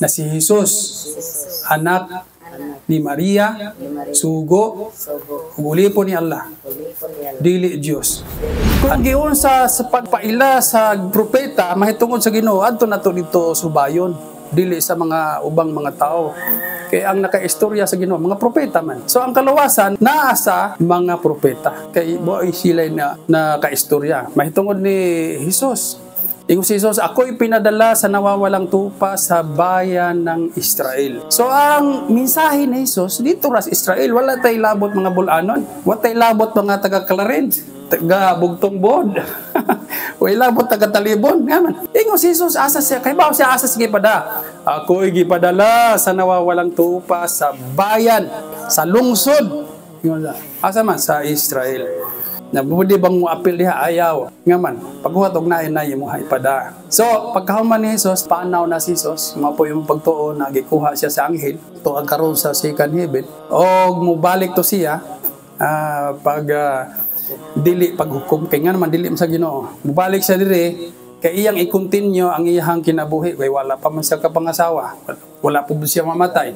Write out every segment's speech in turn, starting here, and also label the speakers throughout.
Speaker 1: Na si Jesus, anak ni Maria, sugo, ug ulipon ni Allah, dili Dios. Kung giunsa sa pagpaila sa propeta mahitungod sa Ginoo, adto nato dito subayon, dili sa mga ubang mga tao. Kay ang nakaistorya sa Ginoo, mga propeta man. So ang kaluwasan naa sa mga propeta. Kay mao sila na nakaistorya mahitungod ni Jesus. Ingon si Jesus, "Ako'y pinadala sa nawawalang tupa sa bayan ng Israel." So ang mensahe ni Jesus, dito ra sa Israel, wala tay labot mga bulanon, wala tay labot mga taga Clarin, taga Bugtong Bod. Wala labot taga Talibon. Nga man. Ingon si Jesus, asa siya, kay ba siya asa sige pada? "Ako'y gipadala sa nawawalang tupa sa bayan, sa lungsod." Ingon siya. Asa man? Sa Israel. Na pwede bang mo apil diha? Ayaw. Nga man, paghuwat og naay na imo ipada. So, pagkahuman ni Jesus, panaw na si Jesus, mao po yung pagtuo na gikuha siya sa anghel, to ang karon sa second heaven. Og mubalik to siya pag dili paghukom kay nga naman dili man sa Ginoo. Mubalik siya dire kay iyang i-continue ang iyang kinabuhi kay wala pa man siya kapangasawa. Wala po siya mamatay.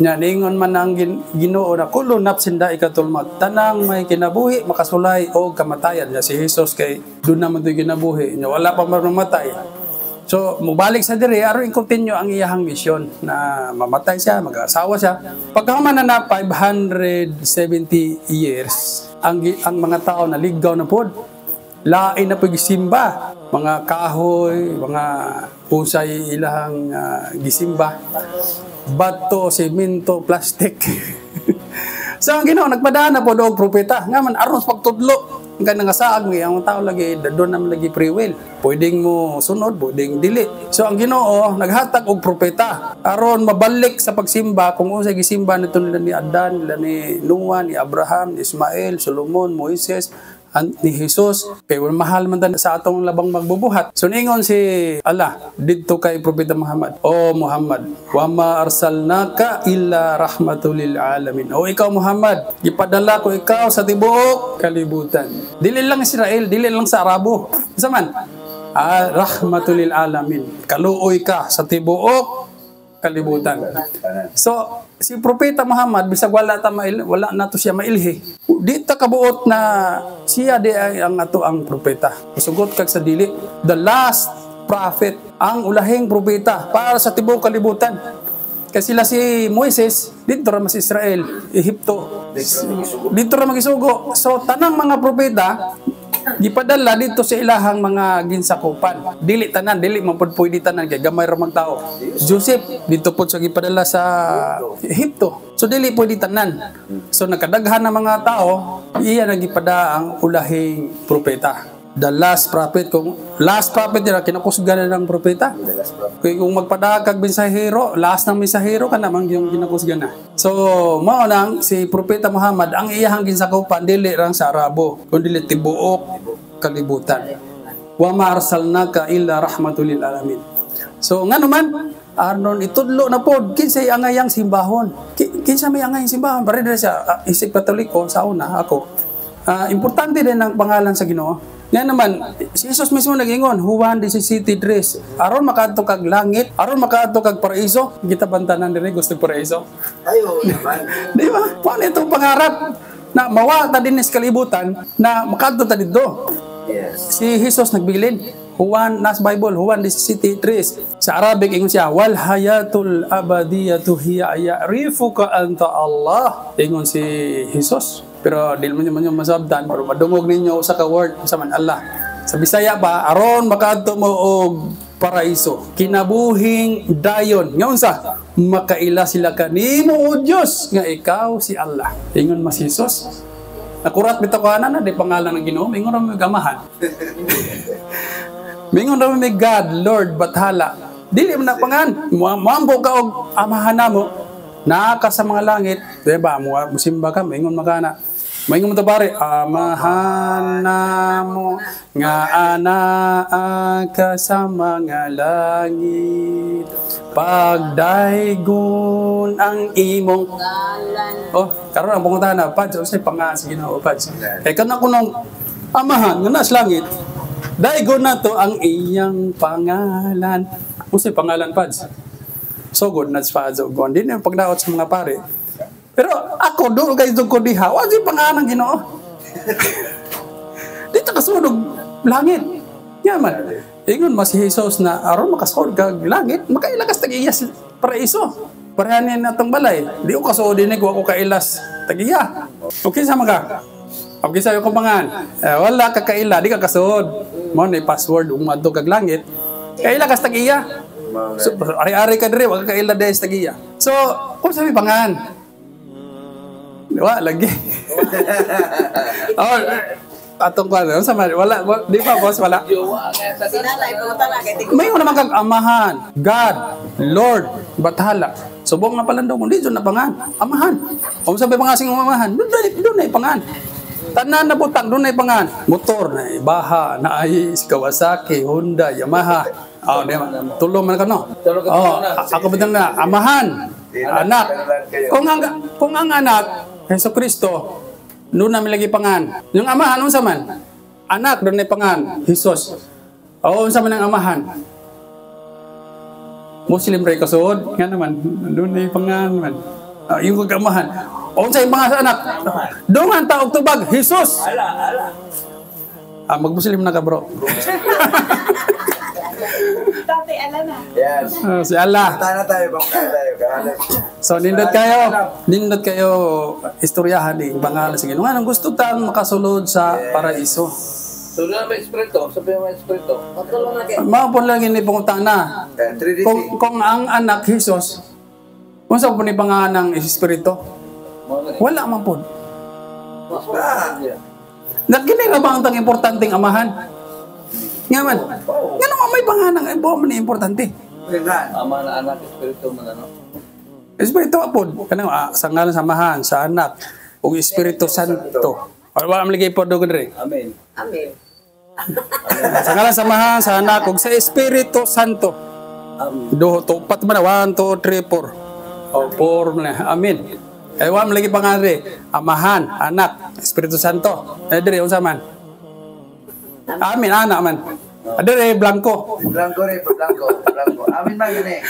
Speaker 1: Nya ningon man ang Ginoo na kullu nafsin dha'iqatul maut. Tanang may kinabuhi makasulay og kamatayan. Nya si Jesus kay doon naman to'y kinabuhi. Nya wala pa man mamatay. So, mubalik sa dire aron i-continue ang iyahang misyon na mamatay siya, mag-asawa siya. Pagkahuman na na 570 years, ang mga tao naligaw na pod. Lain na pag gisimba, mga kahoy, mga usay ilahang gisimba, bato, semento, plastic. So ang Ginoo nagpadaan na po og propeta. Nga man, aron sa pagtudlo. Ang kanang saag nga ang tao lagi doon naman lagi free will. Pwedeng mo sunod, pwedeng dili. So ang Ginoo naghatag og propeta aron mabalik sa pagsimba kung unsay gisimba nito nila ni Adan, nila ni Noah, ni Abraham, ni Ismael, Solomon, Moises, ni Jesus, kay mahal man ta sa atong labang magbubuhat. So ningon si Allah didto kay Propeta Muhammad, "O Muhammad, wa ma arsalnaka illa rahmatul lil alamin." O ikaw Muhammad, gipadala ko ikaw sa tibuok kalibutan. Dili lang Israel, dili lang sa Arabo. Isa man? Ah, rahmatul lil alamin. Kaluoy ka sa tibuok kalibutan. So, si Propeta Muhammad, bisag wala nato siya mailhi, di ta kabuot na siya di ay ang ato ang propeta. Sugot kag sa dili, the last prophet, ang ulahing propeta para sa tibuok kalibutan. Kasi sila si Moises, dito ra mas Israel, Ehipto. Dito ra magisugo. So, tanang mga propeta, gipadala dito sa ilahang mga ginsakupan. Dili tanan, dili man pud pwede tanan kay gamay ra mang tao. Joseph dito pud sa gipadala sa Ehipto. So dili pwede tanan. So nakadaghan ng mga tao, iya na gipada ang ulahing propeta. The last prophet, kung last prophet nila kinakusgan na ng propeta. Kaya kung magpada kag mensahero, last ng mensahero ka naman yung ginakusgan na. So, mao nang si Propeta Muhammad ang iyahang ginsakupan dili lang sa Arabo, kundi tibuok kalibutan. Wa ma arsalnaka illa rahmatul lil alamin. So, nga naman, aron itudlo na pod kinsay angayang simbahon. Kinsa may angayang simbahon? Pare diri sa isip Katoliko sa una ako. Importante din ang pangalan sa Ginoo. Nga naman, si Jesus mismo nag-ingon, Juan 17:3, aron makaadto kag langit, aron makaadto kag paraiso, kita bantanan diri gusto paraiso.
Speaker 2: Ayo naman.
Speaker 1: Di ba? Paano itong pangarap na mawa ta din sa kalibutan na makaadto ta didto?
Speaker 2: Yes.
Speaker 1: Si Jesus nagbilin. Juan, nas Bible, Juan 17:3. Sa Arabic, ingon siya, wal hayatul abadiyatu hiya ya'rifuka anta Allah. Ingon si Jesus. Pero di man nyo masabtan, pero madungog ninyo sa ka word sa man Allah. Sa Bisaya pa, aron makaadto mo og paraiso, kinabuhing dayon. Nga unsa? Makaila sila kanimo o Dios nga ikaw si Allah. Ingon mas Jesus. Nakurat bitaw ka na di pangalan ng Ginoo, ingon ra may gamahan. Mingon ra may God, Lord, Bathala. Dili man na pangan. Muambo ka og amahan namo. Naa ka sa mga langit, di ba? Musimba ka, maingon makana. Maingon mo ta pare, amahan namo nga anaa ka sa mga langit. Pagdaygon ang imong
Speaker 3: Ngalan.
Speaker 1: Oh, karon ang pangutana na, Pads, unsay pangalan sa Ginoo, Pads? Kay kana kunong amahan nga nasa langit, daygon na to ang iyang pangalan. Unsay pangalan, Pads? Sugod na sa kuan din yung pagdaot sa mga pare. Pero ako doon kay ko diha, wa di pangalan ng Ginoo. Dito kasunog langit. Nga man. Ingon mas si Jesus na aron makasuod ka langit, makaila kas tag-iya sa paraiso. Parehanin na atong balay. Di ko kasuod din ko ako kailas tag-iya. Okay sama ka? Okay sa ko pangan. Eh, wala ka kaila, di ka kasuod. Mo na password ug moadto kag langit. Kaila kas tag-iya. So, ari-ari ka diri, wa ka kaila dahil sa tag-iya. So, kung sabi pangan? Wa lagi. Oh, atong kwan, sa man, wala, di pa boss, wala.
Speaker 3: Sinalay po talaga.
Speaker 1: May naman kag amahan, God, Lord, Bathala. Subong na palandong, kundi doon na pangan. Amahan. Kung sabi pa nga sing amahan, doon na, doon na pangan. Tanan na butang, doon na pangan. Motor na baha, na ay Kawasaki, Honda, Yamaha. Oh, di ba? Tulong man ka no. Oh, ako ba na amahan, anak. Kung ang anak, Hesus Kristo, doon namin lagi pangan. Yung amahan, unsa man? Anak, doon na pangan, Jesus. Oo, unsa man ang amahan? Muslim ray kasuod, nga naman, doon na pangan man. Ah, yung kagamahan. O unsa yung mga sa anak? Dungan ta og tubag, Jesus.
Speaker 2: Ala, ala.
Speaker 1: Ah, magmuslim na ka, bro.
Speaker 3: Tatay, ala na.
Speaker 2: Yes.
Speaker 1: Ah, si Allah.
Speaker 2: Tana tayo, bangka tayo. Kahanap.
Speaker 1: So nindot kayo istoryahan ni bangal sa Ginoo. Nga gusto tang makasulod sa paraiso.
Speaker 4: So, doon may espiritu. Sabi mo may espiritu.
Speaker 3: Patulong na kayo.
Speaker 1: Mao po lang ini pangutana.
Speaker 2: Eh, 3D.
Speaker 1: Kung ang anak Jesus, unsa po ni pangalan ng Espiritu?
Speaker 4: Mga ganun.
Speaker 1: Wala man po.
Speaker 2: Ah.
Speaker 1: Nagkini ra ba ang tang importanteng amahan? Nga man. Nga naman may pangalan ang buo man ni importante.
Speaker 2: Ringan.
Speaker 4: Ama na anak, espiritu man ano.
Speaker 1: Espiritu po. Kanang sa ngalan sa amahan, sa anak, ug Espiritu Santo. Wala man lagi po doon diri.
Speaker 4: Amen.
Speaker 3: Amen.
Speaker 1: Sa ngalan sa amahan, sa anak, ug sa Espiritu Santo.
Speaker 4: Amen.
Speaker 1: Do, tupat man na. 1, 2, 3, 4. O, 4 na. Amen. Eh, wala man lagi pangalan diri. Amahan, anak, Espiritu Santo. Eh, diri, unsa man? Amen, anak man. Diri, blanco.
Speaker 2: Blanco rin, blanco. Blanco. Amin man yun eh.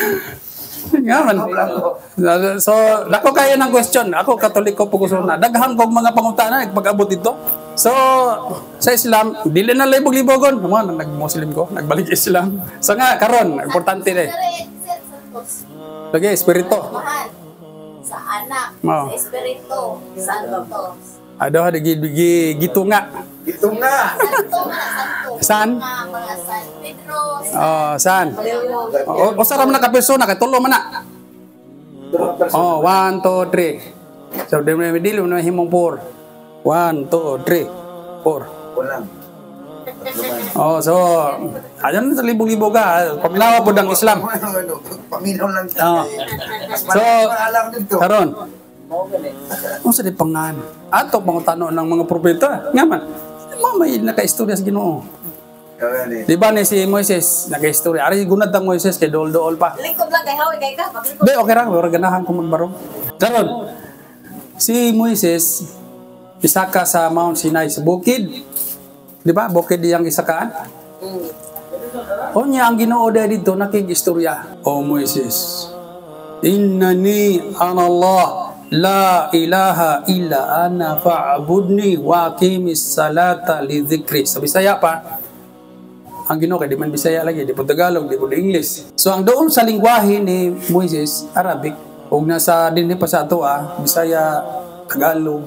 Speaker 1: Nga man.
Speaker 2: Blanco.
Speaker 1: So, dako kayo ng question. Ako, Katoliko po ko na. Daghang kog mga pangutana, pag-abot dito. So, sa Islam, dili na libog-libogon. Mga nag-Muslim ko, nagbalik Islam. So nga, karon, importante na eh.
Speaker 5: Sir Santos,
Speaker 1: Lagi, Espiritu.
Speaker 5: mahal sa anak,
Speaker 1: Oo.
Speaker 5: sa Espiritu, Santo.
Speaker 1: Ado, di, di, gitu nga.
Speaker 2: Ito nga.
Speaker 5: Santo nga, Santo.
Speaker 1: San?
Speaker 5: Mga San Pedro, San
Speaker 1: Oh, saan? O, o sa man na ka persona, kay tulo man na. Oh, 1, 2, 3. So, di mo dili mo na himong 4. 1, 2, 3, 4.
Speaker 2: Walang.
Speaker 1: Oh, so, ayan sa libog-libog ka. Paglawa po ng Islam.
Speaker 2: Ano, paminaw lang.
Speaker 1: Oh.
Speaker 2: Mas
Speaker 1: So,
Speaker 2: malaki pa alam dito.
Speaker 1: karon,
Speaker 4: Mao gani.
Speaker 1: unsa di pangan? Ato pangutano ng mga propeta. Nga man, mo may nakaistorya sa Ginoo.
Speaker 2: Kaya ni.
Speaker 1: Di ba ni si Moises nakaistorya? Ari gunad ang Moises kay dool-dool pa.
Speaker 3: Lingkod lang kay hawi kay ka. Paglingkod.
Speaker 1: Di, okay ra, pero ganahan ko magbarong. Karon, si Moises isaka sa Mount Sinai sa bukid. Di ba? Bukid iyang isakaan. Unya ang Ginoo dahil dito nakig-istorya. O Moises, innani ana Allah la ilaha illa ana fa'budni wa aqimis salata li dhikri. Sa Bisaya pa, ang Ginoo kay di man Bisaya lagi, di po Tagalog, di po English. So ang doon sa lingwahe ni Moises, Arabic, ug nasa dinhi pa sa ato Bisaya, Tagalog,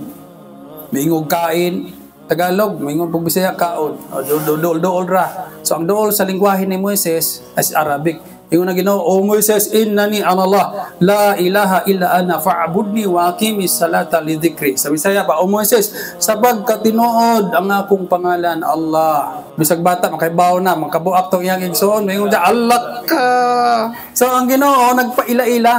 Speaker 1: miingog kain, Tagalog, miingon pag Bisaya kaon. O dool dool dool ra. So ang dool sa lingwahe ni Moises is Arabic. Ingon na Ginoo, O Moises, innani ana Allah, la ilaha illa ana fa'budni wa aqimis salata li dhikri. Sa Bisaya pa, O Moises, sa pagkatinuod ang akong pangalan Allah. Bisag bata makaibaw na, makabuak tong iyang igsoon, mingon siya, Allah ka. So ang Ginoo nagpaila-ila.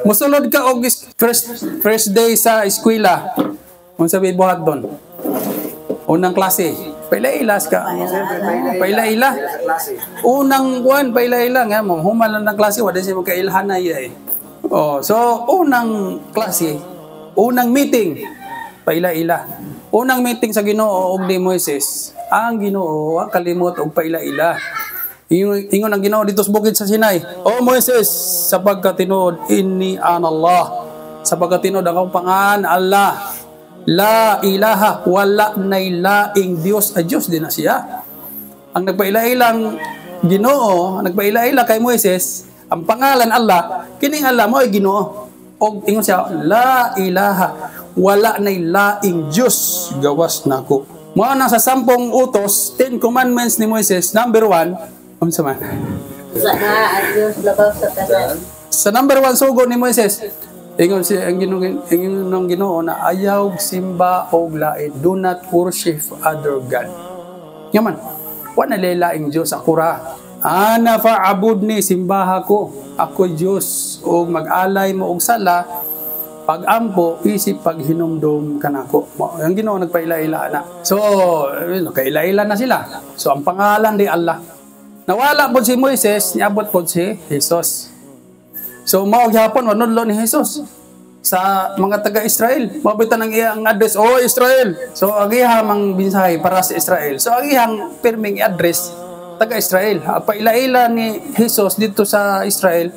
Speaker 1: Musulod ka og first first day sa eskwela. Unsa may buhat doon? Unang klase, paila-ilas ka. Paila-ila.
Speaker 2: Sa klase.
Speaker 1: Unang kuan, paila-ila nga mo human lang ng klase, wala siya magkailhan na iya eh. Oh, so unang klase, unang meeting, paila-ila. Unang meeting sa Ginoo og ni Moises, ang Ginoo wa kalimot og paila-ila. Ingon ang Ginoo dito sa bukid sa Sinai, "O Moises, sa pagkatinuod inni anallah." Sa pagkatinuod ang akong pangan Allah. La ilaha, wala nay laing Dios, a Dios din na siya. Ang nagpaila-ilang Ginoo, ang nagpaila-ila kay Moises, ang pangalan Allah, kining Allah mo ay Ginoo. Og ingon siya, la ilaha, wala nay laing Dios gawas nako. Mao na sa 10 utos, 10 commandments ni Moises, number 1, unsa man?
Speaker 5: Sa na ang Diyos labaw sa tanan.
Speaker 1: Sa number 1 sugo ni Moises, ingon siya ang Ginoo, ingon ng Ginoo na ayaw simba og lain, do not worship other god. Ngaman, wa na laing Dios ako ra. Ana fa'budni, simbaha ko. Ako Dios og mag-alay mo og sala pag-ampo isip paghinumdom kanako. Ang Ginoo nagpaila-ila na. So, kaila-ila na sila. So ang pangalan di Allah. Nawala pod si Moises, niabot pod si Jesus. So mao gyapon manudlo ni Jesus sa mga taga-Israel. Mao bitan ang iyang address, "Oh Israel." So ang iyang mang mensahe para sa Israel. So ang iyang pirming address taga-Israel. Paila-ila ni Jesus dito sa Israel,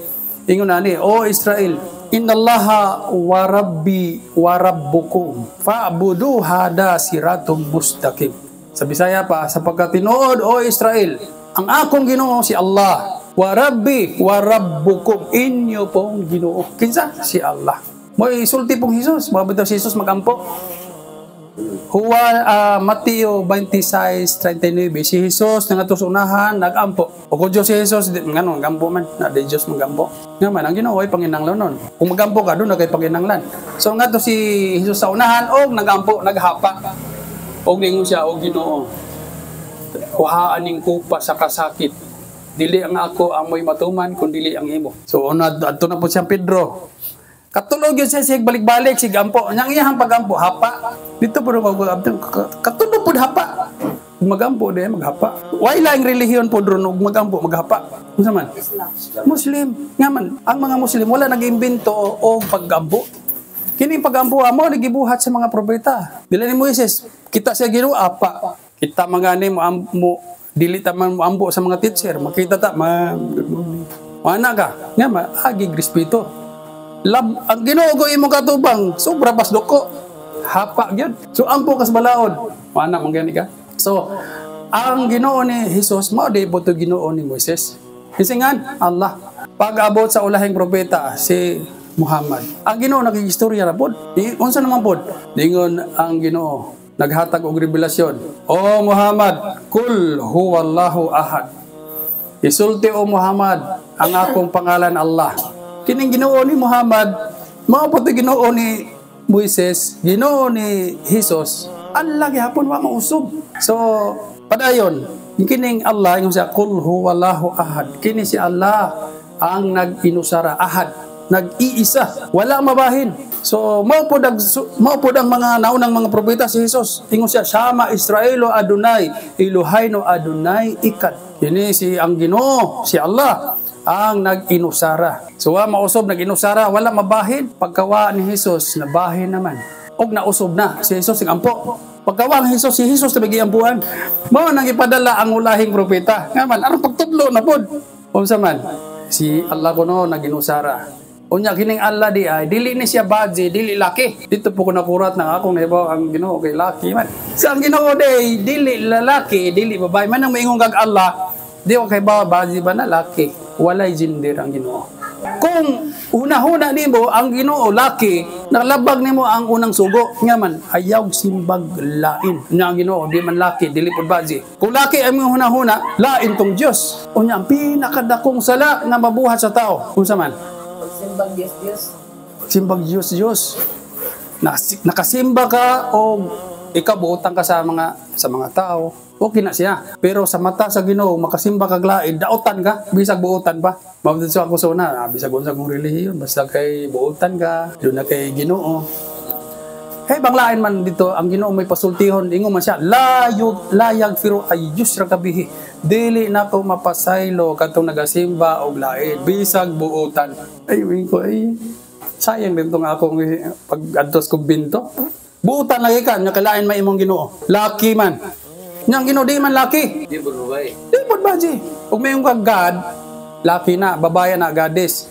Speaker 1: ingon na ni, "Oh Israel, innallaha wa rabbi wa rabbukum fa'budu hada siratum mustaqim." Sa Bisaya pa, sa pagkatinuod, O Israel, ang akong Ginoo si Allah. Wa rabbi wa rabbukum, inyo pong Ginoo. Kinsa? Si Allah. Mo isulti pong Jesus, mao bitaw si Jesus magampo. Juan, Mateo 26:39, si Jesus nangadto sa unahan nagampo. O kung Diyos si Jesus, di, ngano magampo man, na di Diyos magampo. Nga man ang Ginoo ay panginanglan nun. Kung magampo ka doon na kay panginanglan. So ngadto si Jesus sa unahan og nagampo, naghapa. Og ningon siya, "Og Ginoo, kuhaan ning kupa sa kasakit. Dili ang ako ang mo'y matuman, kun dili ang imo." So una adto na po siyang Pedro. Katulog yun siya, sig balik-balik, sig ampo. Ang iyang pagampo, hapa. Dito po magampo, katulog po hapa. Magampo di maghapa. Why laing relihiyon po ron og magampo, maghapa? Unsa man?
Speaker 3: Islam.
Speaker 1: Muslim. Nga man, ang mga Muslim wala nag-imbento og paggampo. Kini paggampo amo nagibuhat sa mga propeta. Dili ni Moises, kita siya Ginoo apa. Kita mga ni mo, mo dili ta man mo ampo sa mga teacher, makita ta ma good morning. Wana ka. Nga ma agi respeto. Lab, ang Ginoo ko imong katubang, sobra pas duko. Hapa gyud. So ampo kas balaod. Wana man gani ka. So ang Ginoo ni Jesus mao di po to Ginoo ni Moises. Hisingan Allah. Pag-abot sa ulahing propeta si Muhammad. Ang Ginoo nagigistorya ra pod. Unsa naman pod? Ningon ang Ginoo naghatag og revelasyon. "O Muhammad, kul huwallahu ahad." Isulti o Muhammad ang akong pangalan Allah. Kining Ginoo ni Muhammad, mao po to Ginoo ni Moises, Ginoo ni Jesus. Allah gihapon wa mausog. So padayon, kining Allah ingon siya kul huwallahu ahad. Kini si Allah ang nag-inusara ahad, nag-iisa, wala mabahin. So mao pod ang mga naunang mga propeta si Jesus. Ingon siya Shama Israelo Adonai, Eloheinu Adonai echad. Kini si ang Ginoo, si Allah ang nag-inusara. So wa mausog nag-inusara, wala mabahin. Pagkawa ni Jesus, nabahin naman. Og nausog na si Jesus sing ampo. Pagkawa ni Jesus, si Jesus na giampuan. Mao nang ipadala ang ulahing propeta. Nga man aron pagtudlo na pod. Unsa man? Si Allah kuno nag-inusara. Unya kining Allah di ay dili ni siya baji, dili laki. Dito po ko nakurat na akong nahibaw ang Ginoo kay laki man. Sa ang Ginoo day dili lalaki, dili babae man ang moingon kag Allah, di ko kay ba baji ba na laki. Walay gender ang Ginoo. Kung una-huna nimo ang Ginoo laki, nakalabag nimo ang unang sugo. Nga man ayaw simbag lain. Nya ang Ginoo di man laki, dili pud baji. Kung laki ang imong hunahuna, lain tong Dios. Unya ang pinakadakong sala nga mabuhat sa tao. Unsa man?
Speaker 3: Simbang Diyos Diyos.
Speaker 1: Simbag Diyos Diyos. Nakasimba ka o ikaw buotan ka sa mga tao. Okay na siya. Pero sa mata sa Ginoo makasimba ka lain, daotan ka, bisag buotan pa. Mabdud sa ako sa una, bisag unsa kong relihiyon, basta kay buotan ka, doon na kay Ginoo. Hey, banglain man dito, ang Ginoo may pasultihon, ingon man siya, layog layag pero ay yusra kabihi. Dili na ko mapasaylo katong nagasimba og lain, bisag buotan. Ay, wing ko, ay, sayang din tong akong pag-adtos kong binto. Buotan lagi ka, nya kalain may imong Ginoo. Laki man. Nya ang Ginoo di man laki.
Speaker 4: Di ba babae?
Speaker 1: Di pod baji. Ug moingon ka God, laki na, babae na goddess.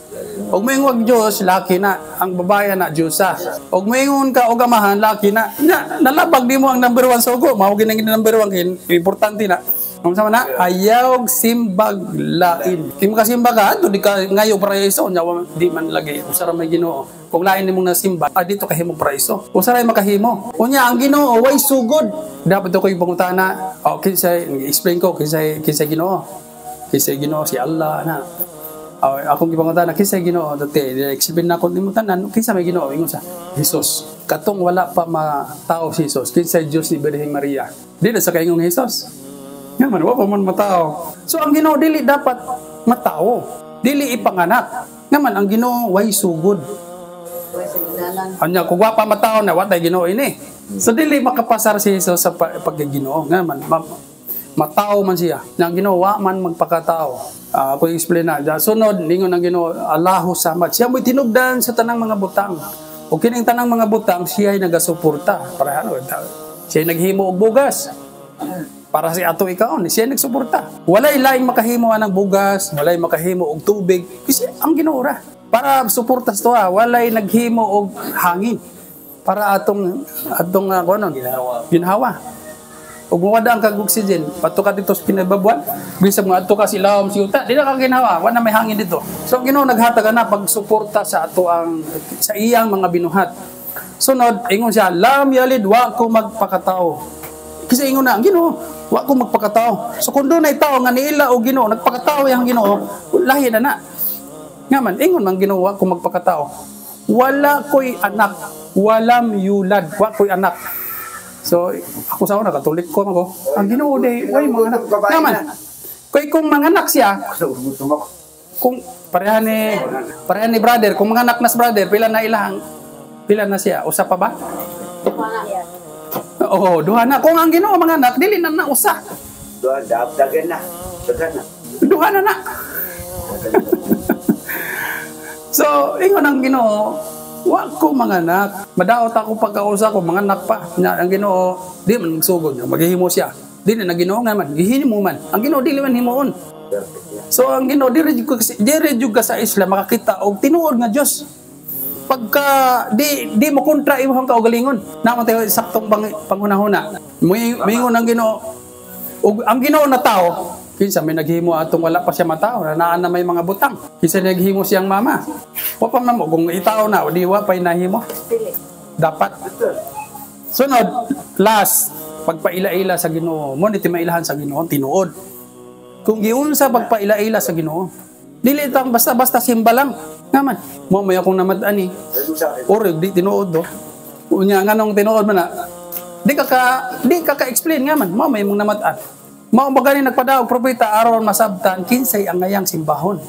Speaker 1: Ug moingon ka Diyos, laki na, ang babae na Diyosa. Ug moingon ka og Amahan, laki na. Na nalabag nimo ang number 1 sugo, mao gini ang number 1 kin importante na. Unsa man na? Ayaw simbag lain. Kung makasimba ka, adto di ka ngayo paraiso, nya di man lagi usa ra may Ginoo. Kung lain nimong nasimba, dito kahimo paraiso. Usa ra makahimo. Unya ang Ginoo way sugod. Dapat ko yung pangutana, oh, kinsay explain ko kinsay kinsay Ginoo. Kinsay Ginoo si Allah na. Oh, akong gipangutana kinsay Ginoo dati explain na ko nimo tanan kinsa may Ginoo, ingon sa Jesus. Katong wala pa matao si Jesus, kinsay Dios ni Birheng Maria. Di na sa kaingong Jesus. Nga man, wa pa man matao. So ang Ginoo dili dapat matao. Dili ipanganak. Nga man ang Ginoo way sugod. Anya kung wa pa matao na wa tay Ginoo ini. So dili makapasar si Jesus sa pagkaginoo. Nga man matao man siya. Nga ang Ginoo wa man magpakatao. Ako explain na. Sunod ningon ang Ginoo Allahu Samad. Siya mo'y tinubdan sa tanang mga butang. O kining tanang mga butang siya ay nagasuporta. Para ano? Siya ay naghimo og bugas. Para si ato ikaon, siya nagsuporta. Walay laing makahimo anang bugas, walay makahimo og tubig kasi ang Ginoo ra. Para suporta sa tuwa, walay naghimo og hangin para atong atong kuno
Speaker 4: Ginhawa.
Speaker 1: Ginhawa. Ug mawada ang kag oxygen, pato ka dito sa pinababuan, bisag mga adto ka sa ilawom sa yuta, di na ka ginhawa, wala may hangin dito. So ang Ginoo naghatag na pagsuporta sa ato ang sa iyang mga binuhat. Sunod, ingon siya, lam yalid wa ko magpakatao. Kasi ingon na ang Ginoo, wa ko magpakatao. So kung dunay tao nga niila og Ginoo, nagpakatao yang Ginoo, lahi na na. Nga man ingon man Ginoo, wa ko magpakatao. Wala ko'y anak, walam yulad, wa ko'y anak. So ako sa una Katolik ko ako. Ang Ginoo day way mga anak. Nga man, kay kung manganak siya, kung pareha ni brother, kung manganak na si brother, pila na ilang pila na siya? Usa pa ba? Oo, duha na. Kung ang Ginoo mga anak, dili na na usa.
Speaker 2: Duha, dagan na. Dagan na.
Speaker 1: Duha na na. So, ingon ang Ginoo, wa ko mga anak. Madaot ako pagkausa ko, mga anak pa. Nya, ang Ginoo, di man magsugod. Maghihimo siya. Di na na Ginoo nga man, gihimo man. Ang Ginoo dili man himuon. So, ang Ginoo, diri jud ka sa Islam makakita og tinuod nga Dios. Pagka di mo kontra imong kaugalingon, naman tayo saktong panghunahuna. Moingon ang Ginoo, ug ang Ginoo na tao, kinsa may naghimo atong wala pa siya matao, na naa na may mga butang. Kinsa naghimo siyang mama. Wa pa man mo kung itaw na o di wa pay nahimo. Dapat. Sunod, last, pagpaila-ila sa Ginoo. Mo ni timailahan sa Ginoo tinuod. Kung giunsa pagpaila-ila sa Ginoo, dili tang basta-basta simba lang. Nga man, mo may akong namad-an eh. Or di tinuod do. Unya nganong tinuod man na? Di ka ka-explain nga man, mo may mong namad-an. Mao ba gani nagpadaog propeta aron masabtan kinsay ang ngayang simbahon.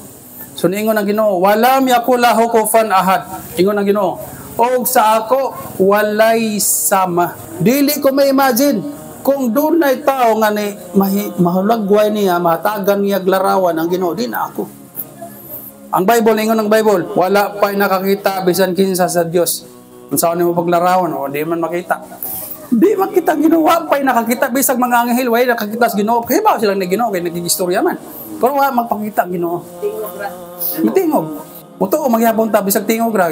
Speaker 1: So niingon ang Ginoo, walam yakulahu kufan ahad. Ingon ang Ginoo, og sa ako walay sama. Dili ko ma-imagine kung dunay tao nga ni mahulagway niya, mahatagan niya larawan ang Ginoo, di na ako. Ang Bible, ingon ang Bible, wala pa nakakita bisan kinsa sa Dios. Unsa ni mo paglarawan, o di man makita. Di makita Ginoo, wa pa nakakita bisag mga anghel way nakakita sa Ginoo. Kay ba sila ni Ginoo kay nagigistorya man. Pero wa magpakita ang Ginoo.
Speaker 3: Tingog ra.
Speaker 1: Matingog. Mutuo magyapon ta bisag tingog ra,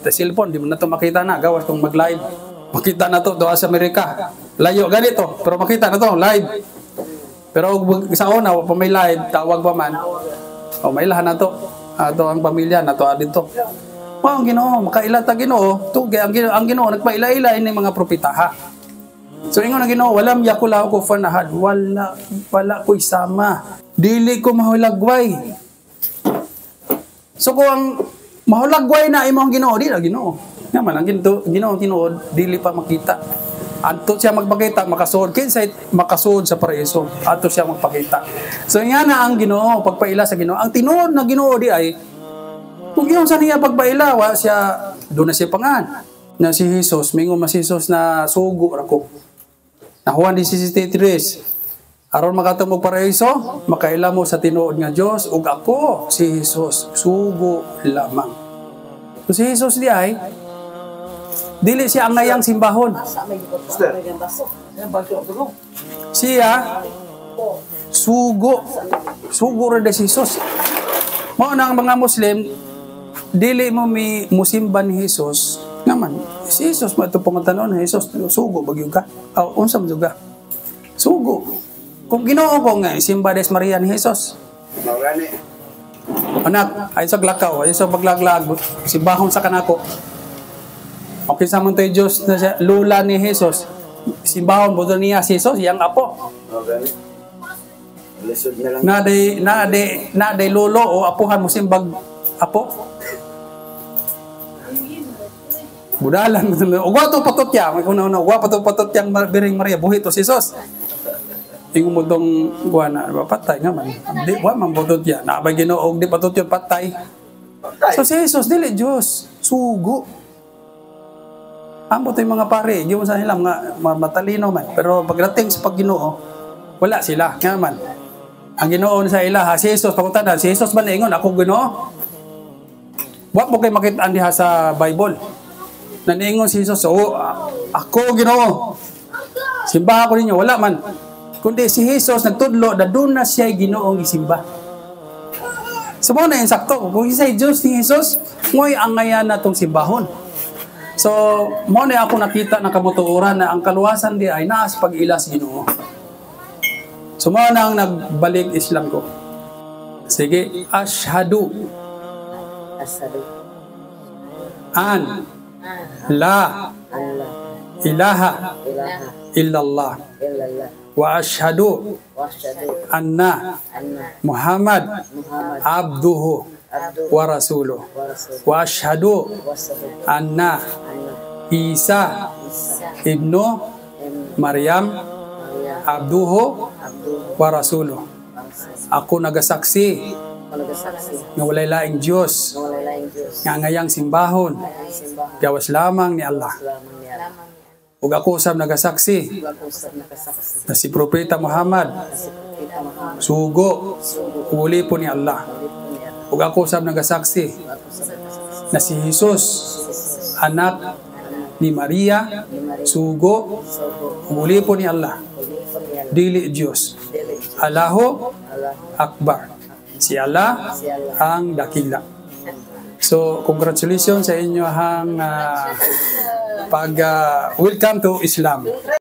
Speaker 1: cellphone di mo na to makita na gawas kung mag-live. Makita na to doa sa Amerika. Layo ganito, pero makita na to live. Pero sa una wa pa may live, tawag pa man. O may lahan na to. Ato ang pamilya na to dito. O ang Ginoo, makaila ta Ginoo, tugay ang Ginoo nagpaila-ila ini mga propetaha. So ingon ang Ginoo, walam yakula ko fanahad, wala ko'y sama. Dili ko mahulagway. So kung ang mahulagway na imong Ginoo, di na Ginoo. Nga man ang Ginoo tinuod dili pa makita. Adto siya magpakita, makasuod kinsay makasuod sa paraiso. Adto siya magpakita. So nga na ang Ginoo, pagpaila sa Ginoo. Ang tinuod na Ginoo di ay kung iyon sa niya pagpaila, wa siya doon na siya pangan. Na si Jesus, mingon man si Jesus na sugo ra ko. Na Juan 16:3. Aron makatungog paraiso, makaila mo sa tinuod nga Dios ug ako si Jesus, sugo lamang. So si Jesus di ay dili siya ang ngayang simbahon. Siya Sugo. Sugo ra si Jesus. Mao na ang mga Muslim, dili mo mi musimba ni Jesus. Nga man, si Jesus mo ito pangutanon, "Jesus, sugo ba gyud ka? Aw, unsa man jud ka?" Sugo. Kung Ginoo ko nga, simba des Maria ni Jesus.
Speaker 2: Mao gani.
Speaker 1: Anak, ay sa glakaw, ay sa paglaglag, simbahon sa kanako. Okay sa man to'y Diyos na siya, lula ni Jesus. Simbahon mo niya si Jesus, iyang apo.
Speaker 2: Mao gani. Lisod na lang.
Speaker 1: Na day lolo o apuhan mo simbag apo. Budalan mo tuloy. Ugwa to patutya, may kuna una ugwa pa to patutyang Biring Maria buhi to si Jesus. Ingon mo tong kuha na patay nga man. Di wa man patutya. Na ba Ginoo di patutya, patay. So si Jesus dili Dios, sugo. Ambot yung mga pare, giyon sa nila mga matalino man. Pero pagdating sa pagginoo, wala sila. Nga man. Ang Ginoo sa ilaha, si Jesus, pangutana, si Jesus ba niingon, "Ako Ginoo"? Wa mo kay makita diha sa Bible na niingon si Jesus, "Oh, ako Ginoo. Simbaha ko ninyo." Wala man. Kundi si Jesus nagtudlo na doon na siya Ginoong isimba. So mo na yung sakto. Kung isa'y Diyos ni Jesus, mo'y angayan na tong simbahon. So, mo na ako nakita ng kamutuoran na ang kaluwasan di ay naa sa pag-ila sa Ginoo. So, mo na ang nagbalik Islam ko. Sige, ashhadu
Speaker 5: Ashhadu
Speaker 1: an la
Speaker 5: an la
Speaker 1: ilaha
Speaker 5: ilaha
Speaker 1: illallah
Speaker 5: illallah
Speaker 1: wa ashhadu
Speaker 5: wa asyhadu
Speaker 1: anna
Speaker 5: anna
Speaker 1: Muhammad
Speaker 5: Muhammad
Speaker 1: abduhu
Speaker 5: abduhu
Speaker 1: wa rasuluh
Speaker 5: wa rasuluh
Speaker 1: wa ashhadu
Speaker 5: wa asyhadu
Speaker 1: anna
Speaker 5: anna
Speaker 1: Isa
Speaker 5: Isa
Speaker 1: ibnu
Speaker 5: ibn
Speaker 1: Maryam
Speaker 5: Maryam
Speaker 1: abduhu
Speaker 5: abduhu
Speaker 1: wa rasuluh.
Speaker 5: wa rasuluh.
Speaker 1: Ako nagasaksi
Speaker 5: Ako nagasaksi
Speaker 1: nga walay laing Dios
Speaker 5: nga walay laing Diyos
Speaker 1: nga ngayang simbahon
Speaker 5: ang simbahan
Speaker 1: gawas lamang ni Allah.
Speaker 5: Lamang ni Allah.
Speaker 1: Ug ako usab nagasaksi
Speaker 5: Ug ako usab nakasaksi
Speaker 1: na si Propeta Muhammad
Speaker 5: na si Propeta Muhammad
Speaker 1: sugo
Speaker 5: sugo
Speaker 1: ug ulipon ni Allah.
Speaker 5: ulipon ni Allah.
Speaker 1: Ug ako usab nagasaksi
Speaker 5: Ug ako usab nagasaksi
Speaker 1: na si Jesus
Speaker 5: Jesus
Speaker 1: anak ni Maria
Speaker 5: ni Maria
Speaker 1: sugo
Speaker 5: sugo
Speaker 1: ug ulipon ni Allah,
Speaker 5: ulipon ni Allah,
Speaker 1: dili Dios.
Speaker 5: Dili
Speaker 1: Allahu
Speaker 5: Allah.
Speaker 1: Akbar. Si Allah
Speaker 5: Si Allah
Speaker 1: ang dakila. So, congratulations sa inyo hang pag welcome to Islam.